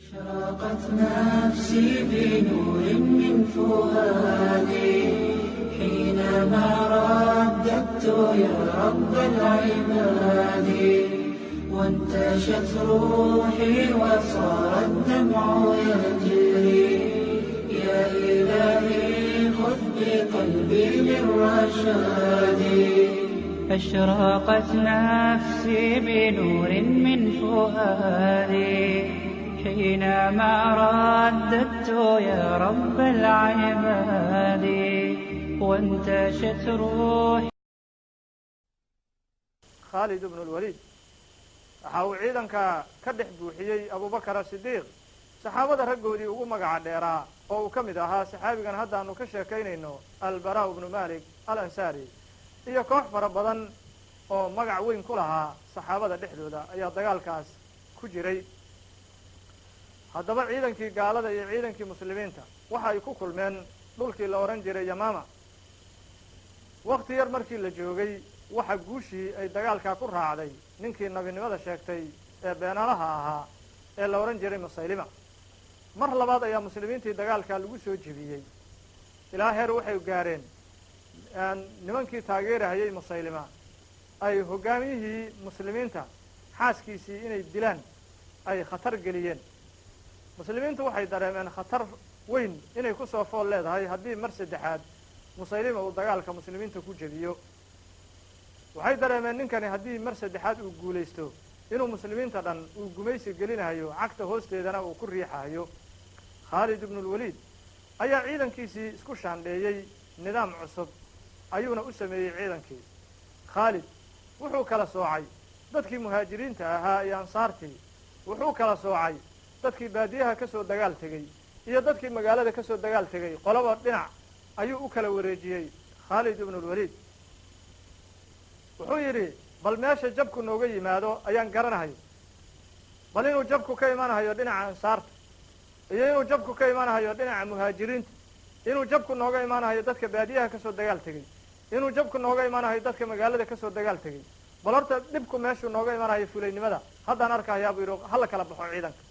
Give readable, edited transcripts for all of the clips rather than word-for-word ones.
أشرقت نفسي بنور من فؤادي حينما رددت يا رب العباد، وانتشت روحي وصار الدمع يجري، يا إلهي خذ بقلبي للرشاد. أشرقت نفسي بنور من فؤادي حينما رددت يا رب العباد، وانتشت روحي. Khaalid ibnu Lwaliid waxa uu ciidanka ka dhex buuxiyey Abubakar Asidiiq saxaabada raggoodii ugu magaca dheeraa, oo uu ka mid ahaa saxaabigan haddaanu ka sheekaynayno, Albaraa ibnu Malik Alansaari, iyo koox fara badan oo magac weyn ku lahaa saxaabada dhexdooda ayaa dagaalkaas ku jiray. Haddaba ciidankii gaalada iyo ciidankii muslimiinta waxa ay ku kulmeen dhulkii la odhan jiray Yamaama. Wakti yar markii la joogay, waxa guushii ay dagaalkaa ku raacday ninkii nabinimada sheegtay ee beenaalaha ahaa ee la odhan jiray Musaylima. Mar labaad ayaa muslimiintii dagaalkaa lagu soo jebiyey, ilaa heer waxay gaareen nimankii taageerahayay Musaylima ay hoggaamiyihii muslimiinta xaaskiisii inay dilaan ay khatar geliyeen. Muslimiintu waxay dareemeen khatar weyn inay ku soo fool leedahay haddii mar saddexaad Musaylima uu dagaalka muslimiinta ku jebiyo. Waxay dareemeen ninkani haddii mar saddexaad uu guulaysto inuu muslimiinta dhan uu gumaysi gelinahayo, cagta hoosteedana uu ku riixahayo. Khaalid ibnulwaliid ayaa ciidankiisii isku shaandheeyey, nidaam cusub ayuuna u sameeyey ciidankii. Khaalid wuxuu kala soocay dadkii muhaajiriinta ahaa iyo ansaartii, wuxuu kala soocay dadkii baadiyaha ka soo dagaal tegey iyo dadkii magaalada ka soo dagaal tegey. Qolaba dhinac ayuu u kala wareejiyey. Khaalid ibnulwaliid wuxuu yidhi, bal meesha jabku nooga yimaado ayaan garanahayo, bal inuu jabku ka imanahayo dhinaca ansaarta iyo inuu jabku ka imanahayo dhinaca muhaajiriinta, inuu jabku nooga imanahayo dadka baadiyaha ka soo dagaal tegey, inuu jabku nooga imanahayo dadka magaalada ka soo dagaal tegey. Bal horta dhibku meeshuu nooga imanahayo fulaynimada haddaan arkahayaa, buu yidhi, hala kala baxo ciidanka.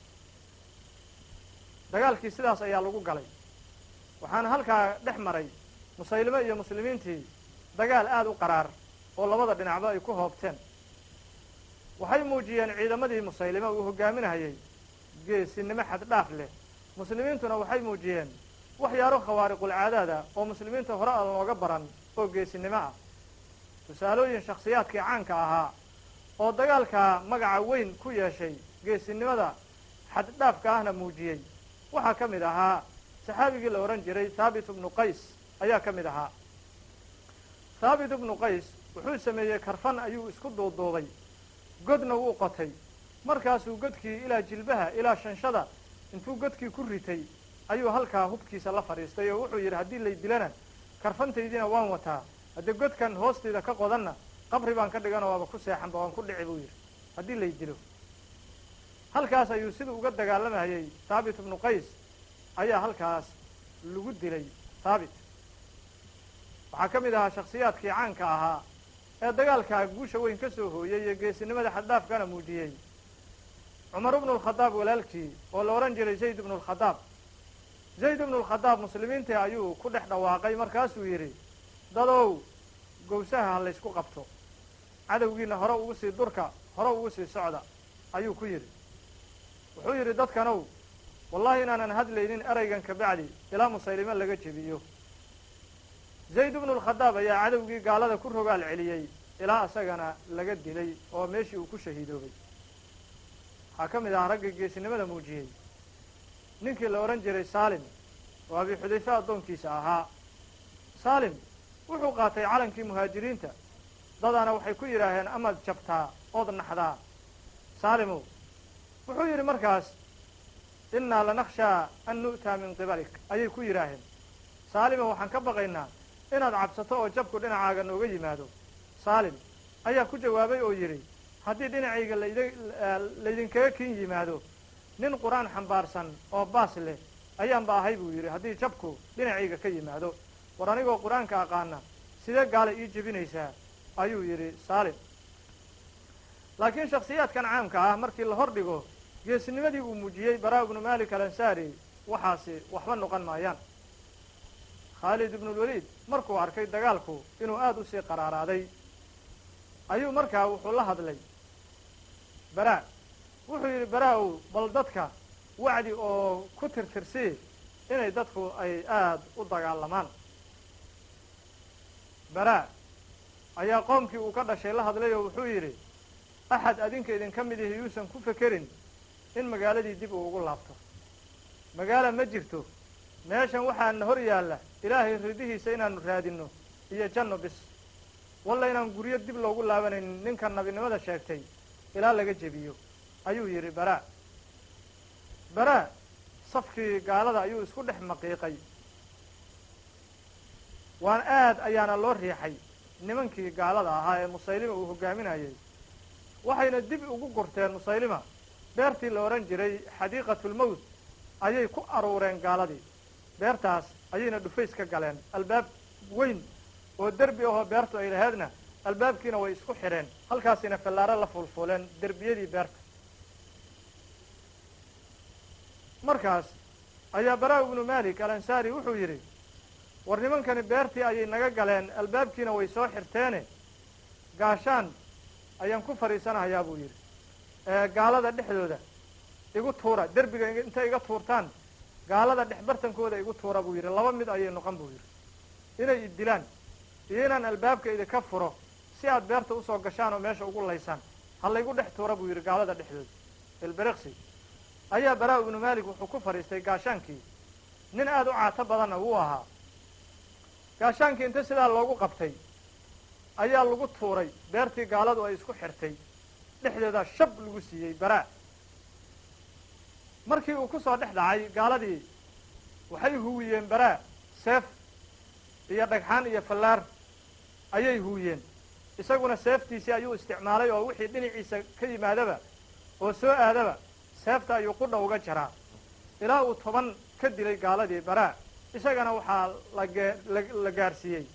Dagaalkii sidaas ayaa lagu galay. Waxaana halkaa dhex maray Musaylimo iyo muslimiintii dagaal aada u qaraar oo labada dhinacba ay ku hoobteen. Waxay muujiyeen ciidamadii Musaylimo uu hoggaaminahayay geesinimo xad dhaaf leh, muslimiintuna waxay muujiyeen waxyaalo khawaariqulcaadaada oo muslimiinta hore aan looga baran oo geesinimo ah. Tusaalooyin shakhsiyaadkii caanka ahaa oo dagaalkaa magaca weyn ku yeeshay, geesinimada xaddhaafka ahna muujiyey, waxaa ka mid ahaa saxaabigii la odhan jiray Thaabit ibnu Qays ayaa ka mid ahaa. Thaabit ibnu Qays wuxuu sameeyey karfan ayuu isku duuduubay, godna wuu qotay. Markaasuu godkii ilaa jilbaha ilaa shanshada intuu godkii ku ritay ayuu halkaa hubkiisa la fadhiistay, oo wuxuu yidhi, haddii lay dilana karfantaydiina waan wataa, haddii godkan hoostayda ka qodanna qabri baan ka dhiganoo waaba ku seexanba, waan ku dhici, buu yidhi, haddii lay dilo. Halkaas ayuu siduu uga dagaalamayay Thaabit ibnu Qays ayaa halkaas lagu dilay. Thaabit waxaa ka mid ahaa shakhsiyaadkii caanka ahaa ee dagaalkaa guusha weyn ka soo hooyey ee geesinimada xaddhaafkana muujiyey Cumar ibnu Alkhadaab walaalkii oo la odhan jiray Zayd ibnu Alkhadaab. Zayd ibnu Alkhadaab muslimiintii ayuu ku dhex dhawaaqay, markaasuu yidhi, dadow, gowsaha ha laysku qabto, cadowgiina hore ugu sii durka, hore ugu sii socda, ayuu ku yidhi. Wuxuu yidhi, dadkanow, wallahi inaanan hadlaynin eraygan ka bacdi ilaa Musaylimo laga jebiyo. Zayd ibnu Alkhadaab ayaa cadowgii gaalada ku rogaal celiyey ilaa isagana laga dilay oo meeshii uu ku shahiidoobay. Waxaa ka mid ahaa ragga geesinimada muujiyey ninkii la odhan jiray Saalim oo Abi Xudayfe addoonkiisa ahaa. Saalim wuxuu qaatay calankii muhaajiriinta. Dadana waxay ku yidhaaheen, amaad jabtaa ood naxdaa, Saalimow? Wuxuu yidhi markaas, innaa lanakhshaa an nu'taa min qibalik, ayay ku yidhaaheen. Saalimow, waxaan ka baqaynaa inaad cabsato oo jabku dhinacaaga nooga yimaado. Saalim ayaa ku jawaabay oo yidhi, haddii dhinacayga laydinkaga kin yimaado, nin Qur-aan xambaarsan oo baas leh ayaanba ahay, buu yidhi, haddii jabku dhinacayga ka yimaado. War anigoo Qur-aanka aqaana sidee gaala ii jebinaysaa, ayuu yidhi Saalim. Laakiin shakhsiyaadkan caamka ah markii la hor dhigo Geesinimadii uu muujiyey Baraa ibnu Malik Alansaari waxaasi waxba noqon maayaan. Khaalid ibnulwaliid markuu arkay dagaalku inuu aada u sii qaraaraaday ayuu markaa wuxuu la hadlay Baraa. Wuxuu yidhi, Baraa-ow, bal dadka wacdi oo ku tirtirsii inay dadku ay aada u dagaalamaan. Baraa ayaa qoomkii uu ka dhashay la hadlay oo wuxuu yidhi, axad adinka idinka mid ihi yuusan ku fekerin in magaaladii dib uu ugu laabto. Magaala ma jirto, meeshan waxaana hor yaalla Ilaahay ridihiisa inaanu raadinno iyo janno bis, walla inaan guryo dib loogu laabanaynin ninka nabinimada sheegtay ilaa laga jebiyo, ayuu yidhi Baraa. Baraa safkii gaalada ayuu isku dhex maqiiqay, waan aad ayaana loo riixay nimankii gaalada ahaa ee Musaylima uu hoggaaminayay. Waxayna dib ugu gurteen Musaylima beertii la odhan jiray Xadiiqatulmowt ayay ku aruureen gaaladii. Beertaas ayayna dhufays ka galeen, albaab weyn oo derbi ahoo beertu ay lahaydna albaabkiina way isku xidheen, halkaasina fallaaro la fuulfuuleen derbiyadii beerta. Markaas ayaa Baraa ibnu Malik Alansaari wuxuu yidhi, war nimankani beertii ayay naga galeen, albaabkiina way soo xirteene, gaashaan ayaan ku fadhiisanahayaa, buu yidhi, gaalada dhexdooda igu tuura, derbiga intay iga tuurtaan gaalada dhex bartankooda igu tuura, buu yidhi. Laba mid ayay noqon, buu yidhi, inay idilaan iyo inaan albaabka idinka furo si aad beerta usoo gashaan oo meesha ugu laysaan. Ha laygu dhex tuura, buu yidhi, gaalada dhexdooda. Ilbiriqsi ayaa Baraa ibnu Malik wuxuu ku fadhiistay gaashaankii. Nin aada u caato badanna wuu ahaa. Gaashaankii inta sidaa loogu qabtay ayaa lagu tuuray beertii gaaladu ay isku xirtay dhexdeeda, shab lagu siiyey Baraa. Markii uu ku soo dhex dhacay gaaladii waxay huwiyeen Baraa seef iyo dhagxaan iyo fallaar ayay huwiyeen. Isaguna seeftiisii ayuu isticmaalay, oo wixii dhinaciisa ka yimaadaba oo soo aadaba seefta ayuu qudha uga jaraa, ilaa uu 10 ka dilay gaaladii Baraa. Isagana waxaa la gaarsiiyey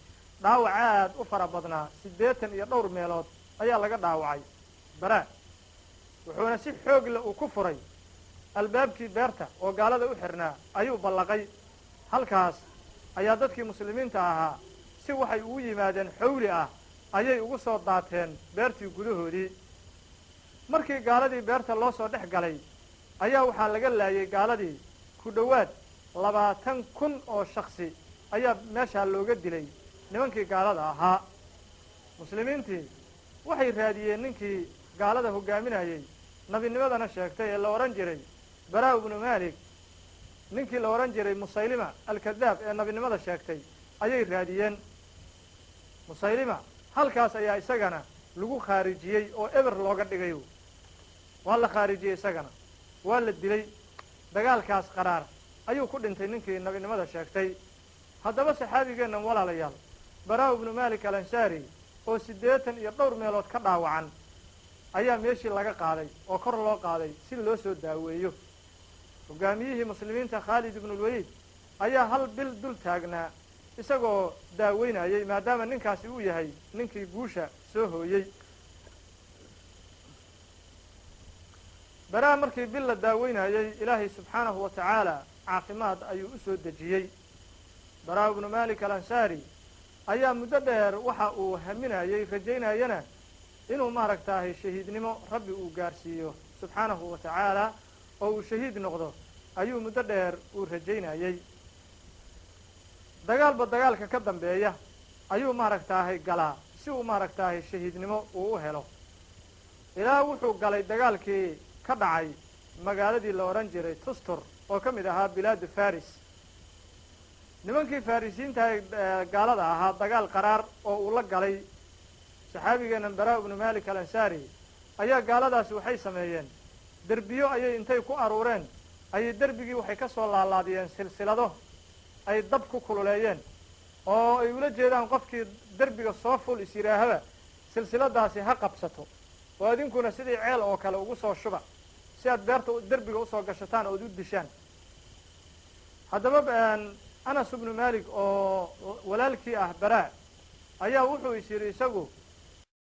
dhaawac aad u fara badnaa, 80 iyo dhowr meelood ayaa laga dhaawacay Baraa. Wuxuuna si xoog leh uu ku furay albaabkii beerta oo gaalada u xirnaa ayuu ballaqay. Halkaas ayaa dadkii muslimiinta ahaa si waxay ugu yimaadeen xawli ah ayay ugu soo daateen beertii gudahoodii. Markii gaaladii beerta loo soo dhex galay ayaa waxaa laga laayay gaaladii ku dhowaad 20,000 oo shaksi ayaa meeshaa looga dilay nimankii gaalada ahaa. Muslimiintii waxay raadiyeen ninkii gaalada hoggaaminayey, nabinimadana sheegtay ee la odhan jiray Baraa ibnu Malik, ninkii la odhan jiray Musaylima alkadaab ee nabinimada sheegtay ayay raadiyeen. Musaylima halkaas ayaa isagana lagu khaarijiyey oo eber looga dhigay. Waa la khaarijiyey, isagana waa la dilay. Dagaalkaas qaraar ayuu ku dhintay ninkii nabinimada sheegtay. Haddaba saxaabigeennan, walaalayaal, Baraa ibnu Malik Alansaari oo 80 iyo dhowr meelood ka dhaawacan ayaa meeshii laga qaaday oo kor loo qaaday si loo soo daaweeyo. Hogaamiyihii muslimiinta Khaalid ibnulwaliid ayaa hal bil dul taagnaa isagoo daaweynayay, maadaama ninkaasi uu yahay ninkii guusha soo hooyey. Baraa markii bil la daaweynayey Ilaahay subxaanahu wa tacaala caafimaad ayuu u soo dejiyey. Baraa ibnu Malik Alansaari ayaa muddo dheer waxa uu haminayey, rajaynayana inuu maaragtaahay shahiidnimo Rabbi uu gaarsiiyo subxaanahu wa tacaala oo uu shahiid noqdo ayuu muddo dheer uu rajaynayey. Dagaalba dagaalka ka dambeeya ayuu maaragtaahay galaa si uu maaragtaahay shahiidnimo uu u helo, ilaa wuxuu galay dagaalkii ka dhacay magaaladii la odhan jiray Tustur oo ka mid ahaa bilaadu Faris. Nimankii Farisiinta gaalada ahaa dagaal qaraar oo uu la galay saxaabigeennan Baraa ibnu Malik Alansaari ayaa gaaladaasi waxay sameeyeen derbiyo ayay intay ku aruureen ayay derbigii waxay ka soo laalaadiyeen silsilado ay dab ku kululeeyeen, oo ay ula jeedaan qofkii derbiga soo ful is yidhaahaba silsiladaasi ha qabsato, oo adinkuna sidii ceel oo kale ugu soo shuba si aad beerta derbiga usoo gashataan ood u dishaan. Haddaba Anas ibnu Malik oo walaalkii ah Baraa ayaa wuxuu is yidhi isagu